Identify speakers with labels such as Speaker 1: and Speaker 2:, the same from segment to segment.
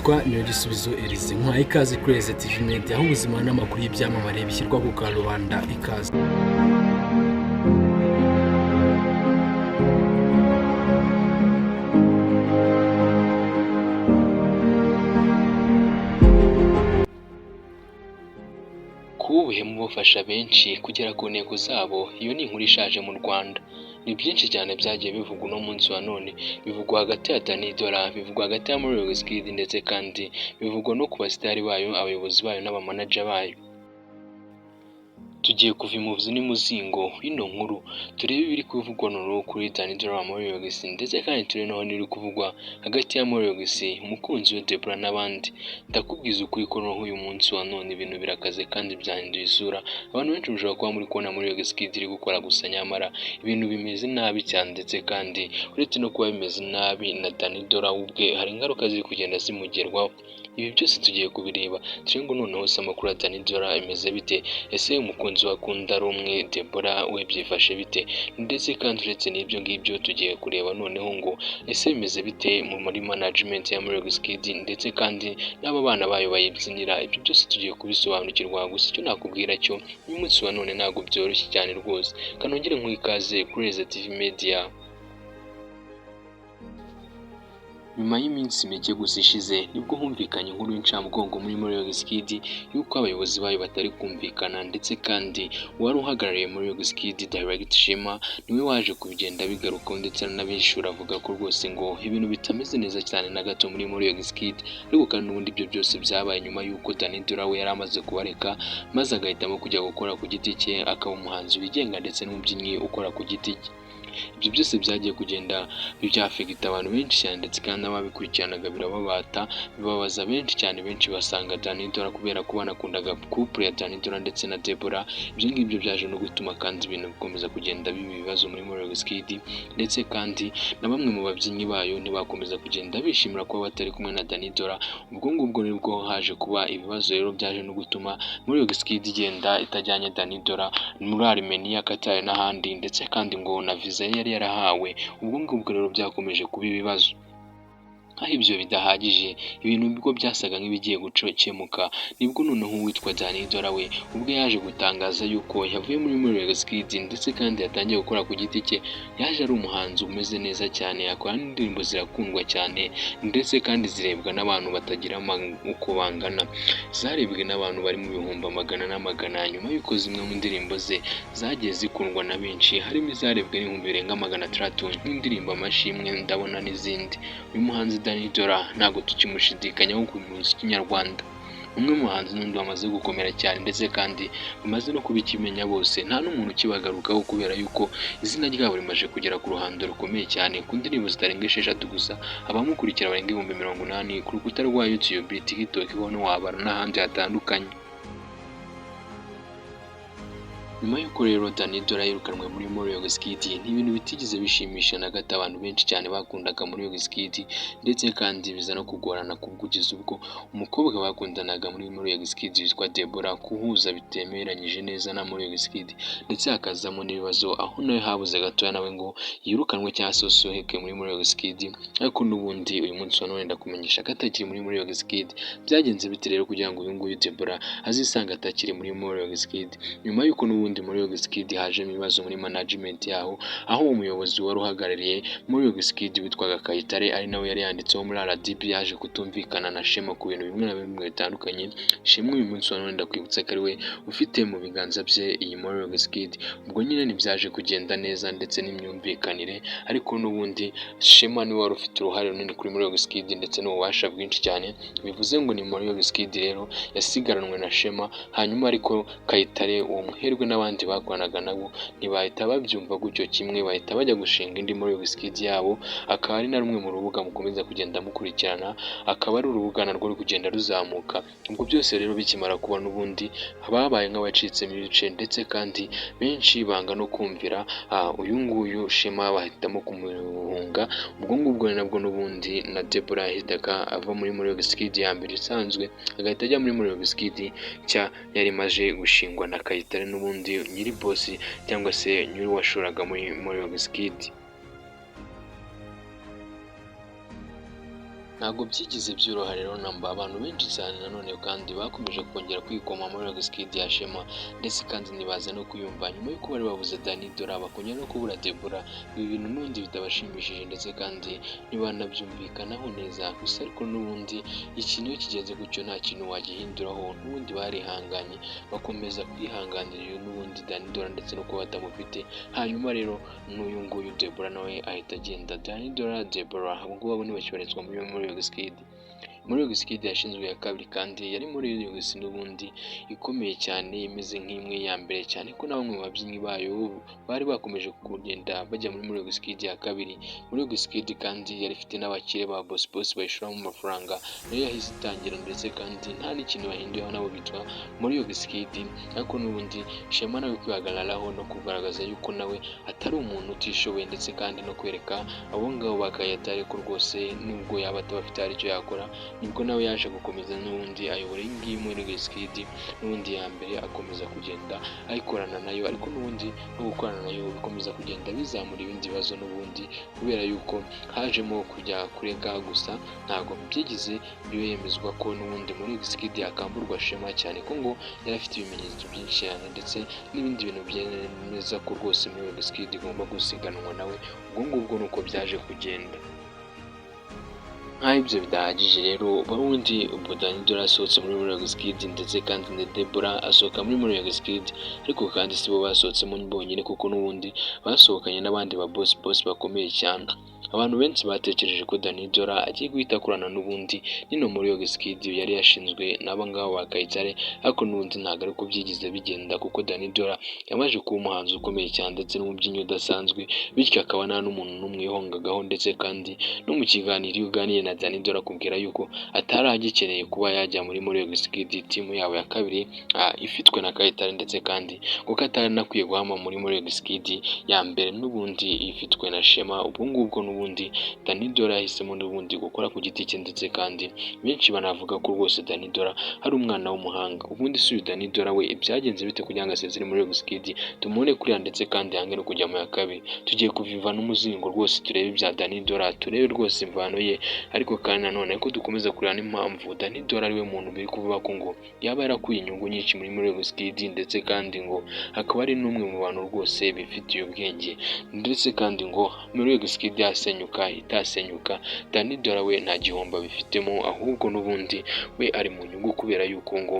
Speaker 1: Nitwa Niyogisubizo Elise, nkwaye ikaze kuri Eze TV Media, aho ubuzima n'amakuru y'ibyamamare bishyirwa ku karubanda. Ikaze.
Speaker 2: Kuba ubuhemu bufasha benshi kugera ku ntego zabo, iyo ni inkuru ishaje mu Rwanda. Ni byinshi cyane byagiye bivugwa uno munsi wa none, bivugwa hagati ya Danny Dollar, bivugwa hagati ya Mario Wizkid, ndetse kandi bivugwa no ku basitari bayo, abayobozi bayo n'abamanaja bayo. Tugiye kuva imuzi n'imuzingo w'ino nkuru, turebe ibiri kuvugwa noneho kuri Danny Dollar, Mario Wizkid, ndetse kandi turebe noneho n'ibiri kuvugwa hagati ya Mario Wizkid, umukunzi we Deborah n'abandi. Ndakubwiza ukuri ko noneho uyu munsi wa none ibintu birakaze kandi byahinduye isura. Abantu benshi mushobora kuba muri kubona Mario Wizkid iri gukora gusa, nyamara ibintu bimeze nabi cyane, ndetse kandi uretse no kuba bimeze nabi na Danny Dollar ubwe hari ingaruka ziri kugenda zimugerwaho. Ibi byose tugiye kubireba, turebe ngo noneho se amakuru ya Danny Dollar imeze bite? Ese umukunzi we akunda ari umwe Deborah we byifashe bite? Ndetse kandi uretse n'ibyo ngibyo tugiye kureba noneho ngo ese bimeze bite muri management ya Mario Wizkid, ndetse kandi n'aba bana bayo bayibyinira. Ibyo byose tugiye kubisobanukirwa, gusa icyo nakubwira cyo uyu munsi wa none ntabwo byoroshye cyane rwose. Kanongere nkuhe ikaze kuri Eze TV Media. Nyuma y'iminsi mike gusa ishize nibwo humvikanye inkuru y'incamugongo muri Mario Wizkid y'uko abayobozi bayo batari kumvikana, ndetse kandi uwari uhagarariye Mario Wizkid Direct Shema niwe waje kubigenda bigarukaho, ndetse anabihishura avuga ko rwose ngo ibintu bitameze neza cyane na gato muri Mario Wizkid. Ariko kandi n'ubundi ibyo byose byabaye nyuma y'uko Danny Dollar we yari amaze kubareka, maze agahitamo kujya gukora ku giti cye, akaba umuhanzi wigenga ndetse n'umubyinnyi ukora ku giti cye. Ibyo byose byagiye kugenda byafegita abantu benshi cyane, ndetse kandi n'ababikurikiranaga birababata, bibabaza benshi cyane. Benshi basanga Danny Dollar kubera ko banakundaga couple ya Danny Dollar ndetse na Deborah. Ibyo ngibyo byaje no gutuma kandi ibintu bikomeza kugenda biba ibibazo muri Mario Wizkid, ndetse kandi na bamwe mu babyinnyi bayo ntibakomeza kugenda bishimira kuba batari kumwe na Danny Dollar. Ubwo ngubwo nibwo haje kuba ibibazo rero byaje no gutuma Mario Wizkid igenda itajyanye Danny Dollar muri Armenia, Qatar n'ahandi, ndetse kandi ngo na visa ye yari yarahawe. Ubwo ngubwo rero byakomeje kuba ibibazo. Aho ibyo bidahagije, ibintu ubwo byasaga nk'ibigiye gukemuka, nibwo noneho uwitwa Danny Dollar we ubwo yaje gutangaza yuko yavuye muri Mario Wizkid, ndetse kandi yatangiye gukora ku giti cye. Yaje ari umuhanzi umeze neza cyane, akora n'indirimbo zirakundwa cyane, ndetse kandi zirebwa n'abantu batagira uko bangana. Zarebwe n'abantu bari mu bihumbi amagana n'amagana, nyuma y'uko zimwe mu ndirimbo ze zagiye zikundwa na benshi, harimo izarebwe n'ibihumbi birenga 600 nk'indirimbo Amashimwe, Ndabona n'izindi. Uyu muhanzi Danny Dollar ntabwo tukimushidikanyaho ku muziki nyarwanda. Umwe mu bahanzi n'undi bamaze gukomera cyane, ndetse kandi bamaze no kubikimenya bose, nta n'umuntu ukibagarukaho kubera yuko izina ryabo rimaze kugera ku ruhando rukomeye cyane. Ku ndirimbo zitarenga 6 gusa, abamukurikira barenga 80,000 ku rukuta rwa YouTube, TikTok, ho wabara n'ahandi hatandukanye. Nyuma y'uko rero Danny Dollar yirukanwe muri Mario Wizkid, ni ibintu bitigeze bishimisha na gato abantu benshi cyane bakundaga Mario Wizkid, ndetse kandi biza no kugorana kugeza ubwo umukobwa bakundanaga muri Mario Wizkid witwa Deborah kuhuza bitemeranyije neza na Mario Wizkid, ndetse hakazamo n'ibibazo aho nawe habuze gatoya nawe ngo yirukanwe cyangwa se asohoke muri Mario Wizkid. Ariko n'ubundi uyu munsi wa none ndakumenyesha ko atakiri muri Mario Wizkid. Byagenze bite rero kugira ngo uyu nguyu Deborah azisange atakiri muri Mario Wizkid? Nyuma y'uko n'ubundi muri Wizkid hajemo ibibazo muri management yaho, aho umuyobozi wari uhagarariye muri Wizkid witwaga Kayitare, ari nawe yari yanditseho muri RDB, yaje kutumvikana na Shema ku bintu bimwe na bimwe bitandukanye. Shema uyu munsi wa none ndakwibutsa ko ari we ufite mu biganza bye iyi Mario Wizkid. Ubwo nyine ntibyaje kugenda neza ndetse n'imyumvikanire, ariko n'ubundi Shema niwe wari ufite uruhare runini kuri Mario Wizkid ndetse n'ububasha bwinshi cyane. Bivuze ngo ni Mario Wizkid rero yasigaranwe na Shema, hanyuma ariko Kayitare uwo muherwe n'abandi bakoranaga nabo ntibahita babyumva gutyo kimwe, bahita bajya gushinga indi Mario Wizkid yabo, akaba ari na rumwe mu rubuga mukomeza kugenda mukurikirana, akaba ari urubuga narwo ruri kugenda ruzamuka. Ubwo byose rero bikimara kuba n'ubundi babaye nk'abacitsemo ibice, ndetse kandi benshi banga no kumvira uyu nguyu Shema, bahitamo kumuhunga. Ubwo ngubwo nabwo n'ubundi na Deborah yahitaga ava muri Mario Wizkid ya mbere isanzwe, agahita ajya muri Mario Wizkid nshya yari imaze gushingwa na Kayitare n'ubundi nyiri bosi cyangwa se nyiri washoraga muri Mario Wizkid. Ntabwo byigeze byoroha rero namba, abantu benshi cyane nanone kandi bakomeje kongera kwikoma muri Wizkid ya Shema, ndetse kandi ntibaza no kuyumva nyuma y'uko bari babuze Danny Dora, bakongera no kubura Deborah. Ibi bintu n'ubundi bitabashimishije ndetse kandi ntibanabyumvikanaho neza. Gusa ariko n'ubundi ikintu iyo kigenze gutyo nta kintu wagihinduraho, n'ubundi barihanganye bakomeza kwihanganira uyu n'ubundi Danny Dora ndetse no kuba batamufite. Hanyuma rero n'uyu nguyu Deborah nawe ahita agenda. Danny Dora, Deborah, abo ngabo ntibakibarizwa muri Wizkid. Muri Wizkid yashinzwe ya kabiri kandi yari muri Wizkid n'ubundi ikomeye cyane, imeze nk'imwe ya mbere cyane ko na bamwe mu babyinnyi bayo bari bakomeje kugenda bajya muri Wizkid ya kabiri. Muri Wizkid kandi yari ifite n'abakire ba Boss Boss bayishoramo amafaranga, nayo yahise itangira ndetse kandi nta n'ikintu bahinduyeho, nabo bitwa muri Wizkid. Ariko n'ubundi Shema nawe kwihagararaho no kugaragaza yuko nawe atari umuntu utishoboye, ndetse kandi no kwereka abo ngabo ba Kayitare ko rwose nubwo yaba atabafite hari icyo yakora, nibwo nawe yaje gukomeza n'ubundi ayobora iyi ngiyi muri Wizkid n'ubundi ya mbere, akomeza kugenda ayikorana nayo. Ariko n'ubundi no gukorana nayo bikomeza kugenda bizamura ibindi bibazo n'ubundi, kubera yuko hajemo kujya kurega. Gusa ntabwo byigeze byemezwa ko n'ubundi muri Wizkid yakamburwa Shema, cyane ko ngo yari afite ibimenyetso byinshi cyane ndetse n'ibindi bintu byemeza ko rwose muri Wizkid igomba gusiganwa nawe. Ubwo ngubwo ni uko byaje kugenda. Nk'aho ibyo bidahagije rero, ubundi ubwo Danny Dora asohotse muri Wizkid ndetse kandi na Deborah asohoka muri Wizkid, ariko kandi si bo basohotsemo bonyine kuko n'ubundi basohokanye n'abandi ba Boss Boss bakomeye cyane. Abantu benshi batekereje ko Danny Dora agiye guhita akorana n'ubundi nino muri Wizkid yari yashinzwe n'aba ngaba ba Kayitare, ariko n'ubundi ntabwo ariko byigeze bigenda, kuko Danny Dora yamaze kuba umuhanzi ukomeye cyane ndetse n'umubyinnyi udasanzwe, bityo akaba nta n'umuntu n'umwe yihongagaho. Ndetse kandi no mu kiganiro iyo uganiriye na Danny Dora akubwira yuko atari agikeneye kuba yajya muri Wizkid team yabo ya kabiri ifitwe na Kayitare, ndetse kandi kuko atari anakwiye guhama muri Wizkid ya mbere n'ubundi ifitwe na Shema. Ubwo ngubwo n'ubundi Danny Dora yahisemo n'ubundi gukora ku giti cye, ndetse kandi benshi banavuga ko rwose Danny Dora ari umwana w'umuhanga. Ubundi si uyu Danny Dora we byagenze bite kugira ngo asezere muri Wizkid tumubone kuriya ndetse kandi yange no kujya mu ya kabiri? Tugiye kuviva n'umuzingo rwose turebe ibya Danny Dora, turebe rwose imvano ye, ariko kandi nanone ariko dukomeza kureba n'impamvu Danny Dora ariwe muntu biri kuvuga ko ngo yaba yarakuye inyungu nyinshi muri Wizkid, ndetse kandi ngo akaba ari n'umwe mu bantu rwose bifitiye ubwenge, ndetse kandi ngo muri Wizkid yasenyuka itasenyuka Danny Dora we nta gihombo abifitemo, ahubwo n'ubundi we ari mu nyungu, kubera yuko ngo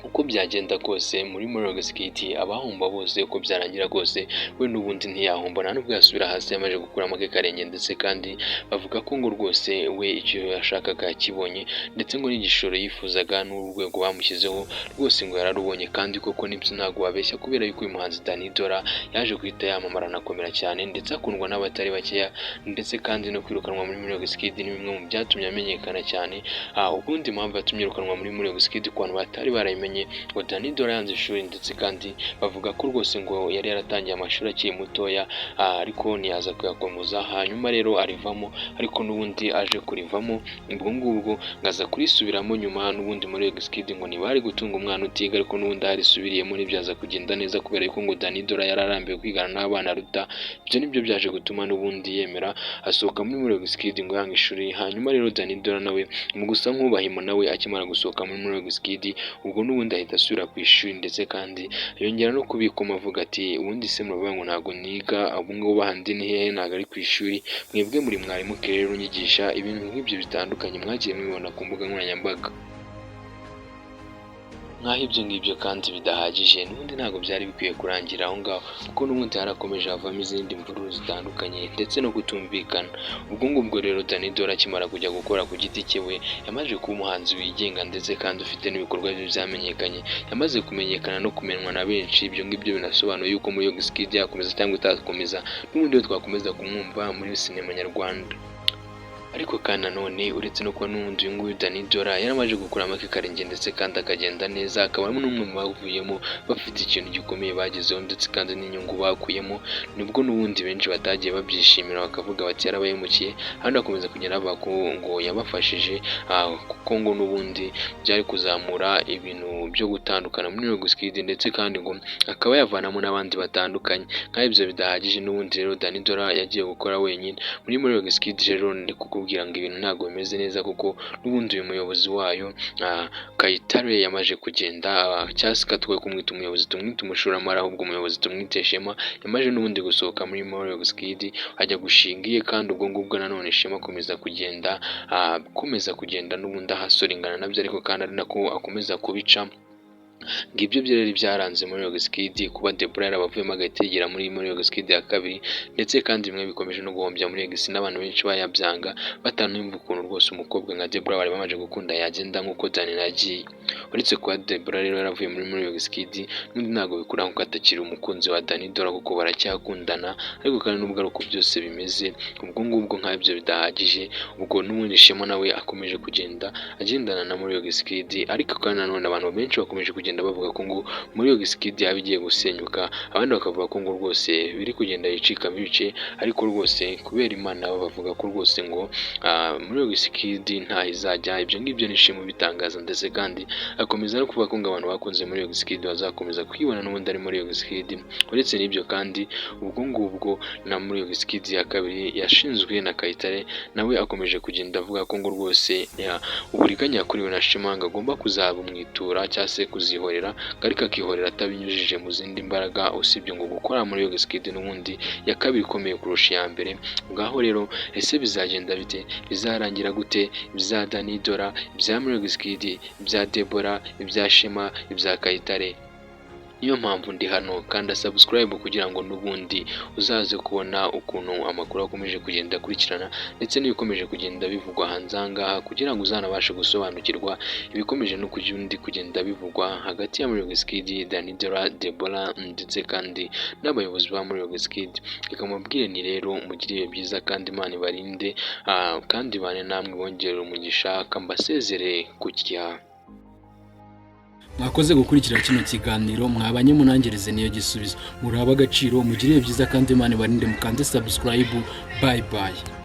Speaker 2: uko byagenda kose muri Wizkid abahomba bose uko byarangira kose we n'ubundi ntiyahomba, nta nubwo yasubira hasi yamaze gukuramo ake karenge. Ndetse kandi bavuga ko ngo rwose we icyo yashakaga yakibonye, ndetse ngo n'igishoro yifuzaga n'urwego bamushyizeho rwose ngo yararubonye. Kandi koko nibyo ntabwo wabeshya, kubera yuko uyu muhanzi Danny Dora yaje guhita yamamara anakomera cyane ndetse akundwa n'abatari bakeya, ndetse kandi no kwirukanwa muri Wizkid ni bimwe mu byatumye amenyekana cyane. Ubundi impamvu yatumye yirukanwa muri Wizkid ku bantu batari barayimenye, ngo Danny Dora yanze ishuri, ndetse kandi bavuga ko rwose ngo yari yaratangiye amashuri akiri mutoya, ariko ntiyaza kuyakomeza, hanyuma rero arivamo, ariko n'ubundi aje kurivamo ubwo ngubwo ngaza kurisubiramo nyuma n'ubundi muri Wizkid ngo ntibari gutunga umwana utiga, ariko n'ubundi arisubiriyemo ntibyaza kugenda neza, kubera yuko ngo Danny Dora yari arambiwe kwigana n'abana aruta. Ibyo nibyo byaje gutuma n'ubundi yemera asohoka muri Wizkid ngo yanga ishuri. Hanyuma rero Danny Dora nawe mu gusa nk'ubahimo nawe akimara gusohoka muri Wizkid ubwo n'ubundi ahita asubira ku ishuri, ndetse kandi yongera no kubikoma avuga ati ubundi se muravuga ngo ntabwo niga, abo ngabo bandi ni hehe, ntabwo ari ku ishuri, mwebwe muri mwarimu rero unyigisha ibintu nk'ibyo bitandukanye mwagiye mubibona ku mbuga nkoranyambaga. Nk'aho ibyo ngibyo kandi bidahagije, n'ubundi ntabwo byari bikwiye kurangira aho ngaho, kuko n'ubundi harakomeje havamo izindi mvururu zitandukanye ndetse no kutumvikana. Ubwo ngubwo rero Danny Dora akimara kujya gukora ku giti cye we yamaze kuba umuhanzi wigenga, ndetse kandi ufite n'ibikorwa bye byamenyekanye, yamaze kumenyekana no kumenywa na benshi. Ibyo ngibyo binasobanuye yuko muri Wizkid yakomeza cyangwa itakomeza, n'ubundi twakomeza kumwumva muri sinema nyarwanda. Ariko kandi nanone uretse no kuba n'ubundi uyu nguyu Danny Dora yaramaze gukuramo ake karenge ndetse kandi akagenda neza, akaba ari n'umwe mu bavuyemo bafite ikintu gikomeye bagezeho ndetse kandi n'inyungu bakuyemo, nibwo n'ubundi benshi batagiye babyishimira bakavuga bati yarabahemukiye, abandi bakomeza kugenda bavuga ko ngo yabafashije, kuko ngo n'ubundi byari kuzamura ibintu byo gutandukana muri Wizkid, ndetse kandi ngo akaba yavanamo n'abandi batandukanye. Nk'aho ibyo bidahagije n'ubundi rero Danny Dora yagiye gukora wenyine muri Wizkid rero ndi kukuvuga Ndakubwira ngo ibintu ntabwo bimeze neza, kuko n'ubundi uyu muyobozi wayo Kayitare yamaze kugenda, cyangwa se twe kumwita umuyobozi tumwite umushoramari, ahubwo umuyobozi tumwite Shema. Yamaze n'ubundi gusohoka muri Moriox Kids ajya gushinga iye, kandi ubwo ngubwo nanone Shema akomeza kugenda n'ubundi ahasora ingana nabyo, ariko kandi ari nako akomeza kubica. Ngibyo byo rero byaranze Moriox Kids, kuba Deborah yarabavuyemo agahita yigira muri Moriox Kids ya kabiri, ndetse kandi bimwe bikomeje no guhombya muri X n'abantu benshi bayabyanga, batanumva ukuntu rwose umukobwa nka Deborah bari bamaze gukunda yagenda nk'uko Dani yagiye. Uretse kuba Deborah rero yaravuye muri Moriox Kids, n'undi ntabwo bikura kuko atakiri umukunzi wa Dani Dora, kuko baracyakundana. Ariko kandi nubwo ari uko byose bimeze, ubwo ngubwo nk'ibyo bidahagije, ubwo n'ubundi Shema nawe akomeje kugenda agendana na Moriox Kids. Ariko kandi nanone abantu benshi bakomeje kugenda bavuga ko ngo Moriox Kids yaba igiye gusenyuka, abandi bakavuga ko ngo rwose biri kugenda yicikamo ibice. Ariko rwose kubera Imana bavuga ko rwose ngo Moriox Kids ntaho izajya. Ibyo ngibyo ni Shema ubitangaza, ndetse kandi akomeza no kuvuga ko ngo abantu bakunze Moriox Kids bazakomeza kwibona n'ubundi ari Moriox Kids. Uretse n'ibyo kandi, ubwo ngubwo na Moriox Kids ya kabiri yashinzwe na Kayitare nawe akomeje kugenda avuga ko ngo rwose uburiganya yakorewe na Shema ngo agomba kuzabumwitura cyangwa se kuzihorera, ariko akihorera atabinyujije mu zindi mbaraga usibye ngo gukora Moriox Kids n'ubundi ya kabiri ikomeye kurusha iya mbere. Ngaho rero, ese bizagenda bite? Bizarangira gute? Ibya Dani Dora, ibya Moriox Kids, ibya Deborah, ibya Shema, ibya Kayitare? Niyo mpamvu ndi hano. Kanda subscribe kugira ngo n'ubundi uzaze kubona ukuntu amakuru akomeje kugenda akurikirana, ndetse n'ibikomeje kugenda bivugwa hanze aha ngaha, kugira ngo uzanabashe gusobanukirwa ibikomeje no kundi kugenda bivugwa hagati ya Moriox Kids, Dani Dora, Deborah, ndetse kandi n'abayobozi ba Moriox Kids. Reka mubwire ni rero mugire ibihe byiza, kandi Imana ibarinde, kandi bane namwe, bongerere umugisha. Kambasezere kutya.
Speaker 1: Mwakoze gukurikira kino kiganiro, mwabanye munangirize niyo gisubizo. Murabe agaciro, mugire ibihe byiza, kandi Imana ibarinde. Mukande subscribe. Bye bye.